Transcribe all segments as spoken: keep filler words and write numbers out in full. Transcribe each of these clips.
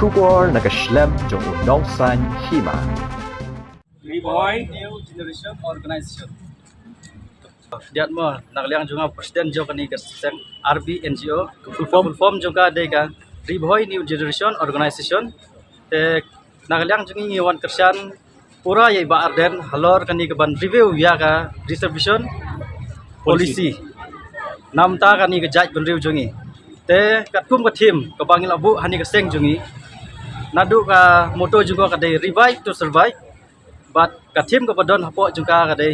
Khubor na ka shlem jong u nongsan hima. Ri Bhoi New Generation Organization. Diat mo, na ka liang jong nga president jong kani ka seng R B N G O. Full form, full form jong ka dei ka Ri Bhoi New Generation Organization. Te na ka liang jong ngi wan kyrshan pura ïa i Bah Ardent halor kani ka ban review ïa ka reservation policy. Namta kani ka jaitbynriew jong ngi. Te katkum ka theme kaba ngi la buh ha kani ka seng jong ngi. Naduh ka motto jong ka ka dei revive to survive. Bad ka theme kaba don hapoh jong ka ka dei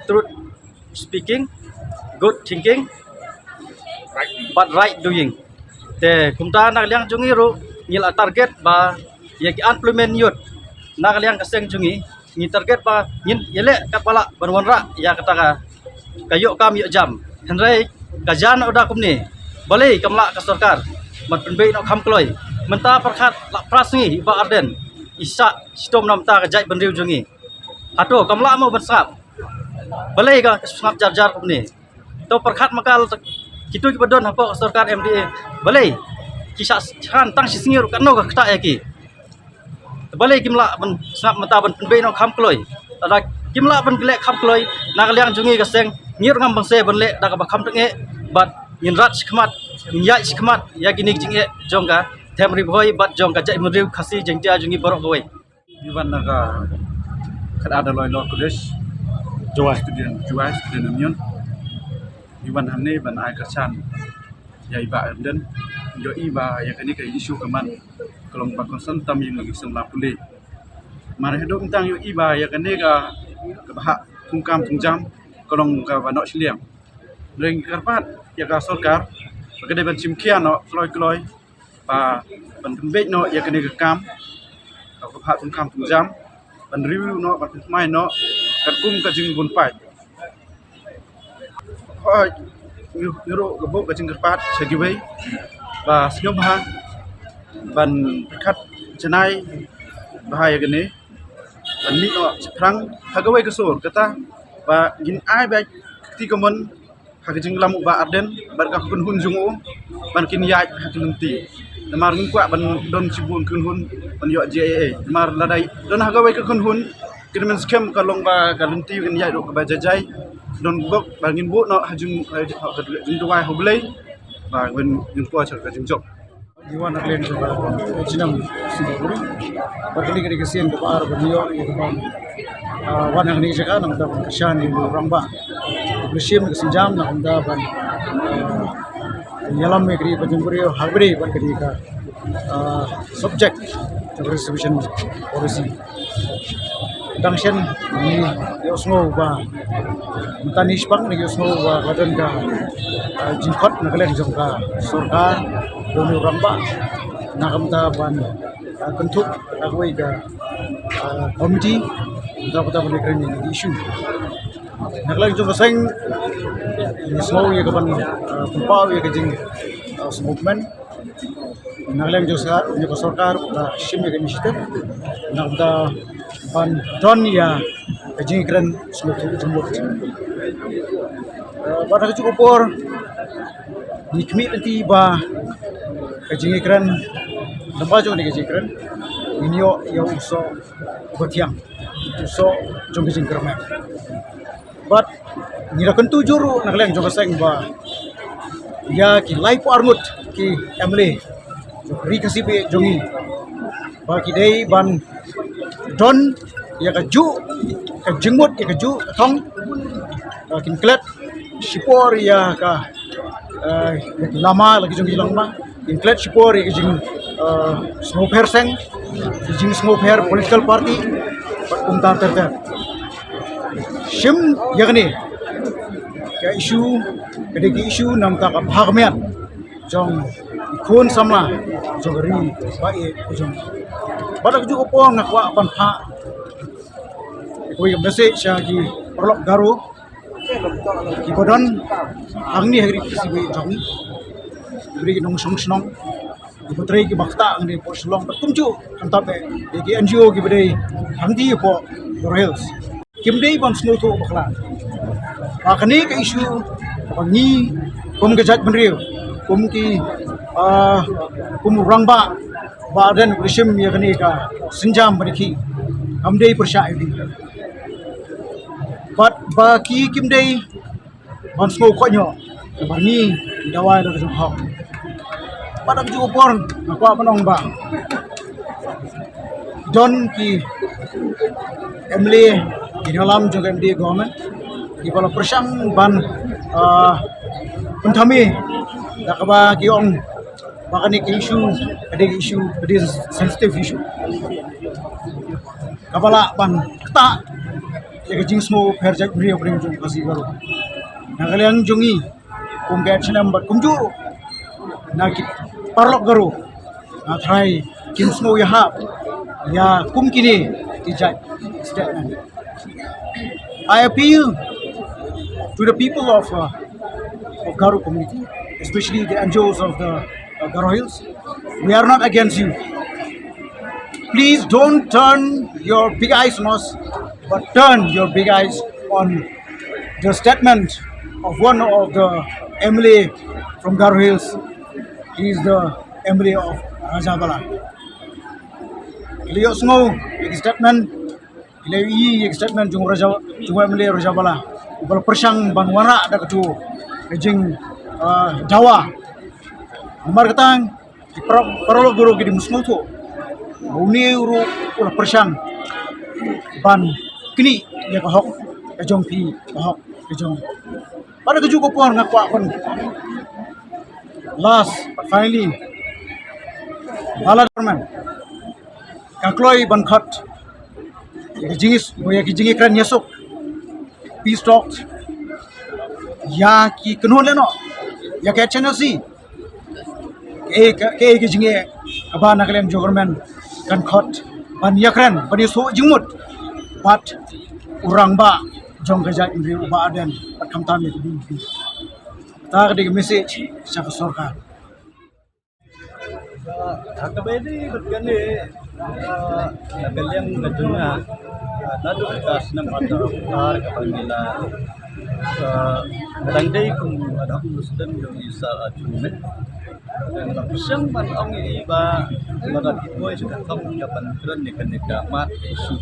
truth speaking, good thinking, bad right doing. Te kumta na ka liang jong ngi ruh ngi la target ba ïa ki unemployment youth na ka liang ka seng jong ngi, ngi target ba ngin ïaleh katba lah ban wanrah ïa kata ka, ka ïoh kam ïoh jam. Hynrei ka jan order kumne, balei kam lah ka sorkar ban pynbeit noh kham kloi. Mynta pyrkhat la phra sngi i Bah Ardent i sah shitom namta ka jaitbynriew jong ngi. Hato kam lah mo ban sngap? Balei ka sngap jar jar kumne? To pyrkhat ma ka, kito kiba don hapoh ka sorkar M D A, balei ki sah shan tang shi sngi ruh katno ka ktah ïa ki? Te balei kim lah ban sngap mynta ban pynbeit noh kham kloi? Lada kim lah ban leh kham kloi, na ka liang jong ngi ka seng ngi ruh ngam banse ban leh da kaba kham tyngeh. Bad ngin rat shakhmat, ngin ïaid shakhmat ïa kine ki jingeh jong ka them Ri Bhoi bad jong ka jaitbynriew Khasi Jaiñtia jong ngi baroh kawei. Ngi wan na ka khatar Daloi Law College, Jowai, student, Jowai Student Union. Ngi wan hangne ban ai kyrshan ïa i Bah Ardent. Ngi ïohi ba ïa kane ka issue ka man ka long ba concern tam ïa ngi ki seng la pule. Mar haduh mynta ngi ïohi ba ïa kane ka, kaba hap thungkam thungjam ka long kaba noh shiliang. Hynrei ngi kyrpad ïa ka sorkar ba ka dei ban shim khia noh kloi kloi ba ban pynbeit noh ïa kane ka kam, ka kaba hap thungkam thungjam, ban review noh, ban pynmai noh katkum ka jingbun paid. Hooid, ngi ruh ka buh ka jingkyrpad sha kiwei ba sngewbha ban pyrkhat janai bha ïa kane, ban mih noh shaphrang ha kawei ka sur, kata ba ngin ai beit ka kti kamon ha ka jinglam u Bah Ardent bad ka kynhun jong u ban kin ïaid ha ka lynti. Namar ngim kwah ban don shibun kynhun ban ïoh J I A. Namar lada don ha kawei ka kynhun, kynmen skhem ka long ba ka lynti kan ïaid ruh kaba jai jai. Don bok ba ngin buh noh ha jing, ha jingduwai ha U Blei ba ngin, ngin kwah sha ka jingjop. Ngi wan ha ka liang jong ka jingim sngewbha. Bad kane ka dei ka sien kaba ar ba ngi ïoh ïa ka ban, ah, wan ha kane ka jaka namar ban kyrshan ïa u rangbah. Ba la shim ka sienjam namar ban, ah, ïalam ïa ka dei ka jingbriew ha kaba dei bad ka dei ka, ah, subject jong ka reservation policy. Dang shen ngi ïohsngew ba mynta ngi shipang ngi ïohsngew ba ka don ka, ah, jingkhot na ka liang jong ka sorkar, jong u rangbah na ka bynta ban, ah, kynthup ha kawei ka, ah, committee na ka bynta ban ïakren ïa ki issue. Na ka liang jong ka seng ngi sngew ïa ka ban, ah, pynpaw ïa ka jing, ah, sngewkmen. Na ka liang jong ka, jong ka sorkar ka shim ïa ka initiative na ka bynta ban don ïa ka jingkren sngewthuh jingmut. Eh, bad ha kajuh ka por ngi khmih lynti ba ka jingkren, lem bad jong kane ka jingkren ngin ïoh ïa u soh uba thiang, u soh jong ka jingkyrmen. Bad ngi la kyntu jur ruh na ka liang jong ka seng ba ïa ki laiphew arngut ki M L A jong ka Ri Khasi Bieit jong ngi ba ki dei ban don ïa kajuh ka jingmut, ïa kajuh ka thong, ba kin klet shipor ïa ka, eh, ïa ki lama la ki jong ki longma, kin klet shipor ïa ki jing, eh, sngewpher seng, ki jingsngewpher political party bad kumta ter ter. Shim ïa kane ka issue, ka dei ka issue namar ka bha ka miat jong ki khun samla jong ka ri ba ïeit jong. Bad ha kajuh ka por nga kwah ban phah kawei ka message sha ki paralok Garo kiba don hangne ha ka Ri Khasi Bieit jong ngi, kiba dei ki nongshong shnong, kiba trei kiba ktah hangne hapoh Shillong bad kumjuh khamtam eh ïa ki N G O kiba dei hangtei hapoh Garo Hills. Kim dei ban sngewthuh bakla ba kane ka issue kaba ngi kum ka jaitbynriew, kum ki Ah, kum u rangbah, Bah Ardent u shim ïa kane ka sienjam ba dei ki, kam dei pyrshah ïa ki. Bad ba ki kim dei ban sngew kohnguh, namar ngi ngi dawa ïa la ka jong ka hok. Bad ha kajuh ka por nga kwah ban ong ba don ki MLA, ki nongïalam jong ka MDA government, kiba la pyrshang ban, ah, pynthame da kaba ki ong ba kane ka issue ka dei ka issue, ka dei sensitive issue, kaba lah ban ktah ïa ka jingsngewpher jaitbynriew hapdeng jong ka Khasi Garo. Na ka liang jong ngi kum ka HANM bad kumjuh na ki paralok Garo, nga tharai kim sngew ïahap ïa kum kine ki jait statement. I appeal to the people of, uh, of Garo community, especially the NGOs of the, uh, Garo Hills. We are not against you. Please don't turn your big eyes on us, but turn your big eyes on the statement of one of the MLA from Garo Hills. He is the MLA of Rajabala. Ki la ïohsngew ïa ki statement, ki la ïohi ïa ki statement jong Raja, jong MLA Rajabala, uba la pyrshang ban wanrah da katu ka jing, ah, dawa. Namar kata ki para, paralok Garo ki dei ban sngewthuh ba une ruh u la pyrshang ban knieh ïa ka hok ka jong phi, ka hok ka jong. Bad ha kajuh ka por nga kwah ban, last but finally, ba la government ka kloi ban khot ïa ki jingis, ïa ki jingïakren ïasuk, peace talks, ïa ki kynhun lehnoh, ïa ka HNLC. Kaei ka, kaei ka jingeh kaba na ka liang jong ka government kan khot ban ïakren, ban ïasuk jingmut bad u rangbah jong ka jaitbynriew, u Bah Ardent, bad khamtam ïa ka VPP. Kata ka dei ka message sha ka sorkar. Ha kaba ïadei bad kane, ah, na ka liang ka jong nga, ah, naduh ka snem arhajar arphew ar kaba ngi la, ah, nga dang dei kum ad hoc president jong i Sir Arjun Momin. Nga la pyrshang ban ong ïa i ba lada ki poi sha ka thong ka ban kren ïa kane ka mat ka issue.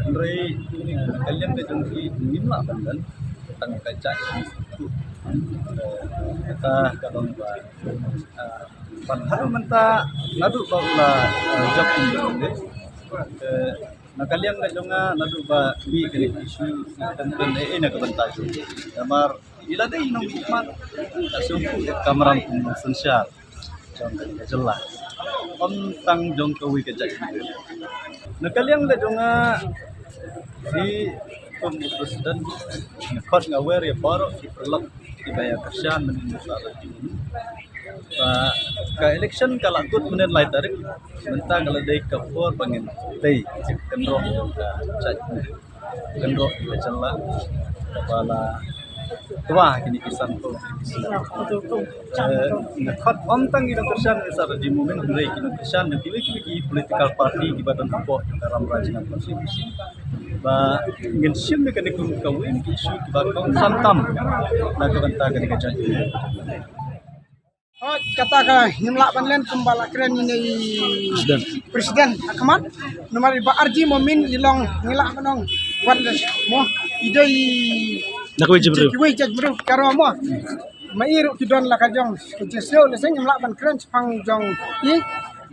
Hynrei na ka liang ka jong ki ngim lah ban don tang ka jait. Kata ka long ba, ah, ban haduh mynta naduh ba u la, ah, jop kum u MLA. Eh, na ka liang ka jong nga naduh ba mih kane ka issue, kan kan eh, eh, na ka bynta jong nga. Namar i la dei i nongmihkhmat ka shu ka kamram kum u synshar jong ka jylla, ym tang jong kawei ka jait. Na ka liang ka jong nga, i kum u president, nga khot nga wer ïa baroh ki paralok kiba ïa kyrshan mynnin u Sir Arjun Momin ba ka election ka la kut mynnin lai tarik, mynta ka la dei ka por ba ngin tei ïa ka kynroh jong ka jait, kynroh ka jylla kaba la twa ha kine ki sanphew. Eh, nga khot ym tang ki nongkyrshan jong u Sir Arjun Momin, hynrei ki nongkyrshan jong kiwei kiwei ki political party kiba don hapoh jong ka Ram Raij National Constituency, ba ngin shim ïa kane kum kawei na ki issue kiba kongsan tam na ka bynta kane ka jait. Hooid, kata ka ngim lah ban len kumba la kren ïa i president, president ha khmat. Namar i Bah Arjun Momin i long, ngi lah ban ong, wat la mo, i dei na kawei jait bynriew, kawei jait bynriew Garo mo. Ma i ruh ki don la ka jong ka jingsngew, lehse ngim lah ban kren shaphang jong i.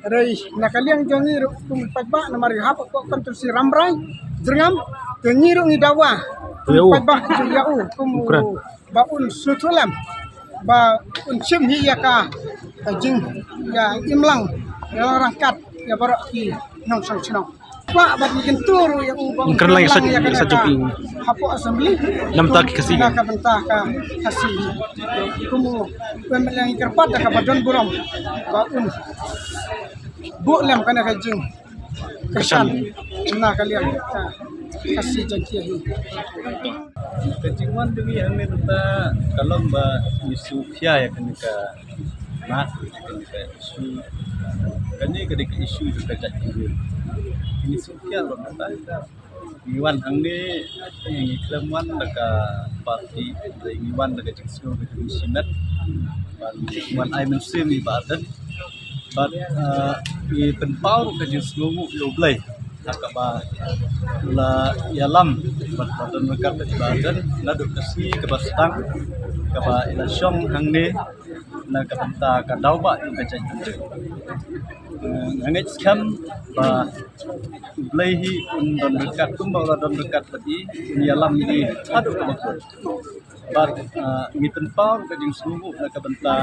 Hynrei na ka liang jong ngi ruh kum paidbah, namar i hap hapoh constituency Rambrai Jyrngam, te ngi ruh ngi dawa kum paidbah jong ïa u kum u ba un sngewthuh lem, ba un shim hi ïa ka, ka jing, ïa imlang, ïa la ryngkat ïa baroh ki nongshong shnong. Kwah bad ngi kyntu ruh ïa u ba un kren lang ïa ka hapoh assembly. Namar ki Khasi, na ka bynta ka Khasi. Kum u MLA ngi kyrpad da kaba don burom ba un buh lem kane ka jing kyrshan na ka liang ka Khasi Jaiñtia Hills. Ka jingwan jong ngi hangne mynta ka long ba ngi sngewkhia ïa kane ka mat, ïa kane ka issue. Kane ka dei ka issue jong ka jaitbynriew. Ngi sngewkhia ba mynta ngi wan hangne, ngi khlem wan da ka party, ngi wan da ka jingsngew ka jingshimet. Ban ai mynsiem ïa i Bah Ardent. Bad, eh, i pynpaw ruh ka jingsngewnguh ïa U Blei ha kaba la ïalam bad ba don ryngkat bad i Bah Ardent naduh ka sngi kaba sdang kaba i la shong hangne na ka bynta ka daw ba ïa ka jaitbynriew. Eh, nga ngeit skhem ba U Blei hi un don ryngkat kumba u la don ryngkat bad i, un ïalam ïa i haduh kaba kut. Bad, eh, ngi pynpaw ka jingsngewnguh na ka bynta,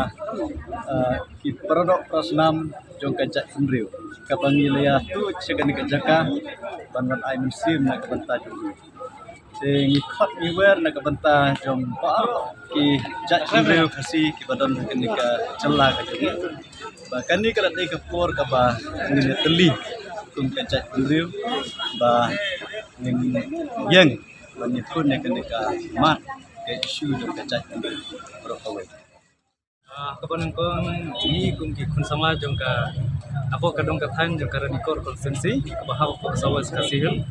eh, ki paradoh parasnam jong ka jaitbynriew kaba ngi la ïathuh sha kane ka jaka ban wan ai mynsiem na ka bynta jong ngi. Te ngi khot ngi wer na ka bynta jong baroh ki jaitbynriew Khasi kiba don ha kane ka jylla ka jong ngi ba kane ka la dei ka por kaba ngin ïatylli kum ka jaitbynriew ba ngin ïeng ban ïakhun ïa kane ka mat ka issue jong ka jaitbynriew baroh kawei. Ah, kaba nyngkong ngi kum ki khun samla jong ka, hapoh ka dong ka thaiñ jong ka Ranikor constituency kaba hap hapoh ka South West Khasi Hills.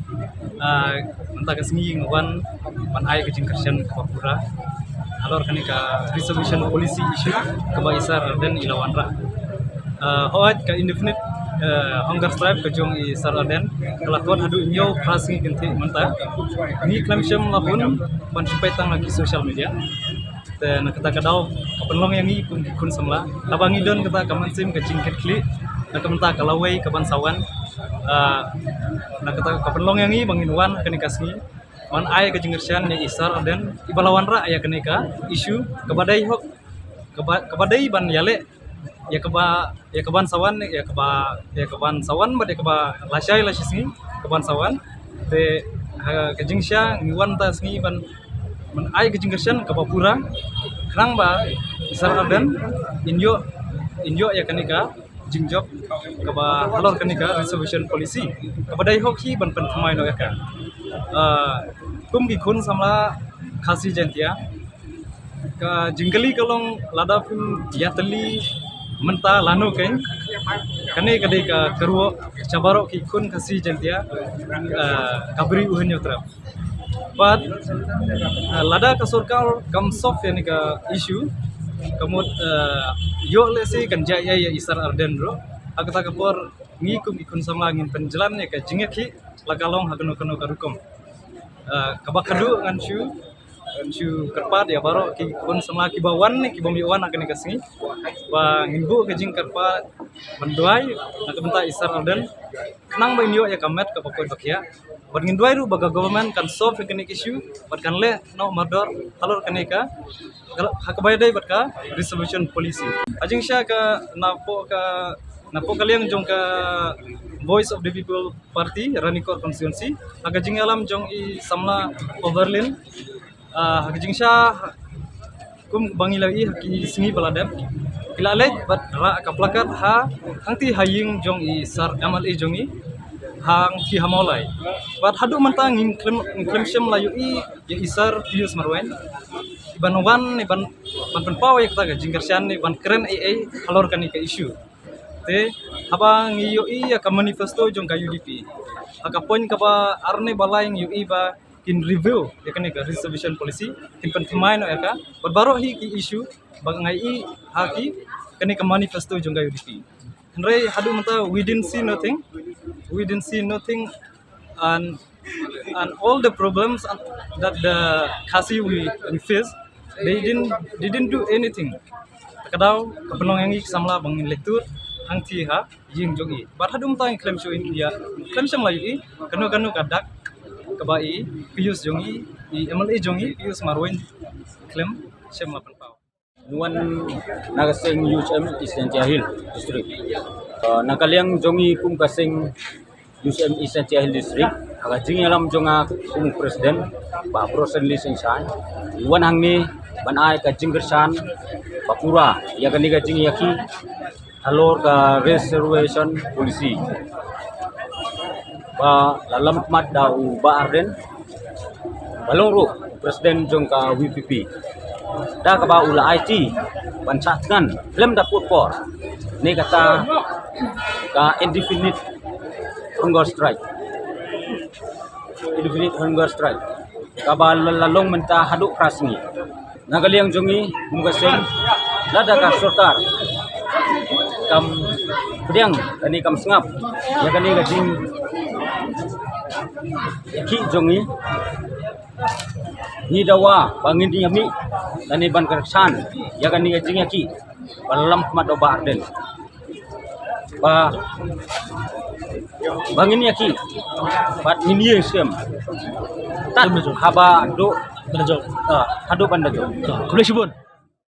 Ah, mynta ka sngi ngi wan ban ai ka jingkyrshan kaba pura halor kane ka reservation policy issue kaba i Sir Ardent i la wanrah. Ah, hooid ka indefinite, eh, hunger strike ka jong i Sir Ardent ka la khot haduh hynñiew phra sngi kynthih mynta. Ngi khlem shym la hun ban shu peit tang ha ki social media. Te na kata ka daw ka pynlong ïa ngi kum ki khun samla haba ngi don kata ka mynsiem ka jingkitkhlieh na ka bynta ka lawei kaban sa wan. Ah, na kata ka pynlong ïa ngi ba ngin wan ha kane ka sngi ban ai ka jingkyrshan ïa i Sir Ardent iba la wanrah ïa kane ka issue kaba dei hok kaba, kaba dei ban ïaleh ïa kaba, ïa kaban sa wan, ïa kaba, ïa kaban sa wan bad ïa kaba lashai lashisngi kaban sa wan. Te ha ka jingshisha ngi wan mynta sngi ban, ban ai ka jingkyrshan kaba pura khnang ba i Sir Ardent in ïoh, in ïoh ïa kane ka jingjop kaba halor kane ka reservation policy kaba dei hok hi ban pynthymmai noh ïa ka. Ah, kum ki khun samla Khasi Jaintia, ka jingkylli ka long lada phim ïatylli mynta lano kein, kane ka dei ka kyrwoh sha baroh ki khun Khasi Jaintia, eh, ka Bri U Hynñiewtrep. Bad, eh, lada ka sorkar kam solve ïa kane ka issue, ka mut, eh, ïoh lehse kan jia ïa i Sir Ardent ruh. Ha kata ka por ngi kum ki khun samla ngin pynjlan ïa ka jingïakhih la ka long ha kano kano ka rukom. Eh, kaba khadduh ngan shu, ngan shu kyrpad ïa baroh ki khun samla kiba wan ne kiba ym wan ha kane ka sngi ba ngin buh ka jingkyrpad ban duwai na ka bynta i Sir Ardent khnang ba in ïoh ïa ka met kaba koit ba khiah. Bad ngin duwai ruh ba ka government kan solve ïa kane ka issue bad kan leh noh mardor halor kane ka, ha kaba ïadei bad ka reservation policy. Ha jingshisha ka napoh ka, napoh ka liang jong ka Voice of the People Party Ranikor constituency, ha ka jingïalam jong i samla Overlin, ah, ha ka jingshisha kum ba ngi la ïohi ha ki sngi ba la dep, ki la leit bad rah ka placard ha hangtei ha ïing jong i Sir M L A jong ngi hangtei ha Mawlai. Bad haduh mynta ngim khlem, ngim khlem shym la ïohi ïa i Sir Pius Marwein ban wan ne ban, ban pynpaw ïa kata ka jingkyrshan ne ban kren ei ei halor kane ka issue. Te haba ngi ïohi ïa ka manifesto jong ka U D P, ha ka point kaba ar ne ba lai ngi ïohi ba kin review ïa kane ka reservation policy, kin pynthymmai noh ïa ka bad baroh hi ki issue ba nga ïohi ha ki, kane ka manifesto jong ka U D P. Hynrei haduh mynta we didn't see nothing, we didn't see nothing, and, and all the problems that the Khasi we, we face, they didn't, they didn't do anything. Ka daw ka pynlong ïa ngi ki samla ba ngin leit tur hangtei ha ïing jong i. Bad haduh mynta ngi khlem shu ïa, khlem shym la ïohi kano kano ka dak kaba i Pius jong i, i M L A jong i Pius Marwein khlem shym la pynpaw. Ngi wan na ka seng U C M East Jaintia Hills District. Uh, na ka liang jong i kum ka seng U C M East Jaintia Hills District, ha ka jingïalam jong nga kum u President, Bah Brosenly Singshai, ngi wan hangne ban ai ka jingkyrshan ba pura ïa kane ka jingïakhih halor ka reservation policy ba la lamkhmat da u Bah Ardent, ba long ruh u President jong ka V P P, da kaba u la aiti ban shah thngan khlem da pud por ne kata ka indefinite hunger strike, indefinite hunger strike kaba la, la long mynta haduh phra sngi. Na ka liang jong i kum ka seng Lada ka sorkar kam pdiang, kane kam sngap ïa kane ka jingïakhih jong ngi, ngi dawa ba ngin ïa mih lane ban kyrshan ïa kane ka jingïakhih ba lam khmat u Bah Ardent, ba ba ngin ïakhih bad ngin ïeng skhem tad haba duh, ah, haduh ban da jop. Khublei shibun.